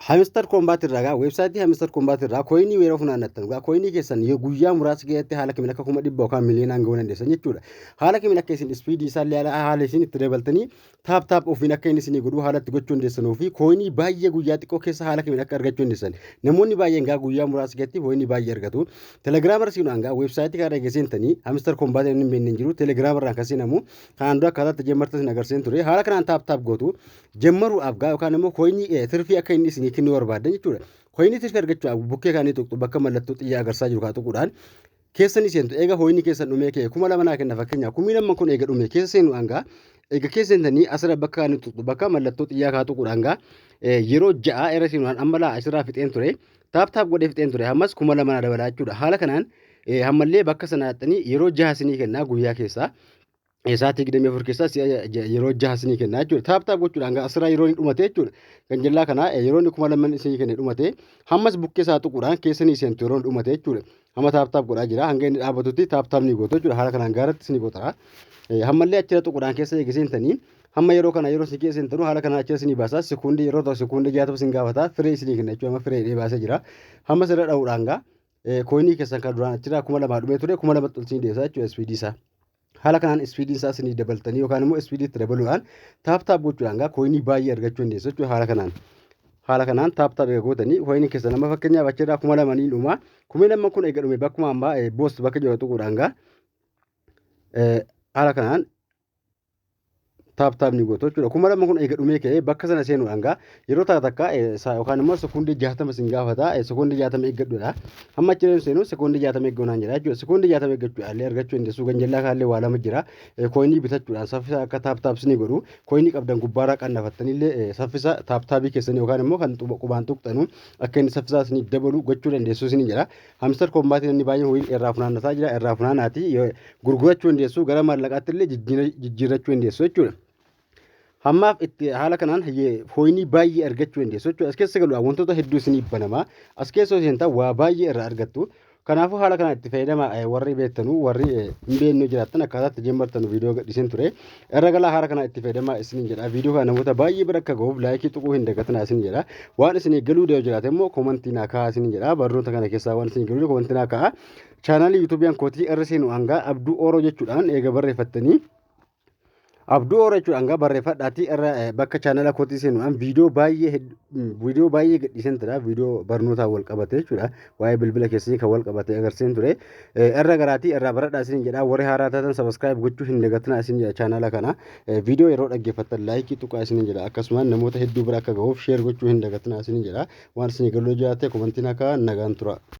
Hamster Kombat irraa gaa, weebsaayitii Hamster Kombat irraa coinii yeroo funaannattan gaa, coinii keessan yoo guyyaa muraasa keessatti haala kamiin akka 100,000 yookaan miliyoonaan gahuu dandeessan jechuudha. Haala kamiin akka isin speedii isaallee haala isin itti dabaltanii tap tap ofiin akka inni isinii godhuu haala itti gochuu dandeessanuu fi coinii baay'ee guyyaa xiqqoo keessa haala kamiin akka argachuu dandeessan. Namoonni baay'een gaa guyyaa muraasa keessatti coinii baay'ee argatu. Telegiraama irra seenuudhaan gaa, weebsaayitii kana eega seentanii, Hamster Kombat inni hin beekne hin jiru. Telegiraama irraan kan seenamu kanaan dura akkaataa itti jammartan isin agarsiisan ture. Haala kanaan tap tap gootu jammaruudhaaf gaa, yookaan immoo coinii tirfii akka inni isinii kennuu barbaadan jechuudha. Coinii tirfii argachuudhaaf bukkee kaanii tuqxu, bakka mallattoo xiyyaa agarsiisaa jiru kaa tuquudhaan keessa ni seentu. Eega coinii keessan dhumee ka'e, 2000 naa kenna fakkeenyaaf, 2000 kun eega dhume keessa seenuudhaan gaa, eega keessa seentanii asirra bakka kaanii tuqxu, bakka mallattoo xiyyaa kaa tuquudhaan gaa yeroo 6 irra seenuudhaan, amma laa asirraa fixeen ture, tap tap godhee fixeen ture, ammas 2000 naa dabalaa jechuudha. Haala kanaan ammallee bakka sana dhaqxanii yeroo 6 isinii kennaa, guyyaa keessaa sa'aatii 24 keessaa si'a yeroo 6 isinii kennaa jechuudha. Tap tap gochuudhaan asirraa yeroo inni dhumate jechuudha. Ganjallaa kana yeroo inni 2000 isinii kenne dhumate, hammas bukkee isaa tuquudhaan keessa ni seentu yeroo inni dhumate jechuudha. Hamma tap tap godhaa jira, hanga inni dhaabatutti tap tap ni gootu jechuudha. Haala kanaan gaaratti isinii godha. Hammallee achirra tuquudhaan keessa eega seentanii, hamma yeroo kana yeroo isin keessa seentanu haala kanaan achirra isinii baasa. Sekuundii yeroo ta'u sekuundii 60 isin gaafata. Firee isinii kenna jechuudha. Amma firee hidhee baasee jira. Hamma sirra dha'uudhaan gaa coinii keessan kan duraan achirraa 2000 dhumee ture 2000tti ol isinii deebisa jechuudha speedii isaa. Haala kanaan speediin isaa isinii dabaltanii yookaan immoo speedii itti dabaluudhaan tap tap gochuudhaan gaa coinii baay'ee argachuu dandeessu jechuudha haala kanaan. Haala kanaan tap tap eega gootanii coinii keessan amma fakkeenyaaf achirraa 2000 ni dhuma. 2000 kun eega dhume, bakkuma ammaa boost bakka jiru tuquudhaan gaa haala kanaan tap tap ni gootu jechuudha. 2000 kun eega dhumee ka'ee bakka sana seenuudhaan gaa yeroo takka takka yookaan immoo sekuundii 60 sin gaafata, sekuundii 60 eeggadhuudha. Hamma achi seenu sekuundii 60 eegganaan jira jechuudha. Sekuundii 60 eeggachuudhaan illee argachuu dandeessu. Ganjallaa kaallee waa lama jira. Coinii bitachuudhaan saffisa akka tap tap ni godhu. Coinii qabdan gubbaarraa qannafattanii saffisa tap tapii keessanii yookaan immoo kan qubaan tuqxanu akka inni saffisa isinii dabalu gochuu dandeessu isin jedha. Hamster Kombatiin inni baay'een horii irraa funaannataa jira. Irraa funaanaati gurgurachuu dandeessu, gara maallaqaatti illee jijjiirrachuu dandeessu jechuudha. Hammaaf itti haala kanaan coinii baay'ee argachuu dandeessu jechuudha. As keessa galuudhaan wantoota hedduu isinii banama. As keessa yoo seentan waa baay'ee irraa argattu. Kanaafuu haala kanaan itti fayyadama warri beektanuu, warri hin beekne jiraattan akkaataa itti jammartanu viidiyoo gadhiiseen ture. Irra galaa, haala kanaan itti fayyadama isiniin jedha. Viidiyoo kana namoota baay'ee bira akka gahuuf likeii tuquu hin dagatinaa isin jedha. Waan isinii galuu dha jiraate immoo commentii naa kaa'aa isiniin jedha. Barnoota kana keessaa waan isinii galuu commentii naa kaa'aa. Channelii YouTubeiyaan kootii irra seenu hangaa Abduu Ooroo jechuudhaan eega barreeffattanii, Abduu Ooroo jechuudhaan hangaa barreeffadhaatii irra bakka channela kootii seenuudhaan viidiyoo baay'ee gadhiisan tura. Viidiyoo barnootaan wal qabate jechuudha. Waa'ee bilbila keessanii kan wal qabate agarsiisan ture. Irra garaatii irraa baradhaa isin jedha. Warri haaraa taatan subscribe gochuu hin dagatinaa isin jedha channela kana. Viidiyoo yeroo dhaggeeffattan likeii tuqaa isin jedha. Akkasumas namoota hedduu bira akka gahuuf share gochuu hin dagatinaa isin jedha. Waan isin galuu jiraate commentiin akka nagaan tura.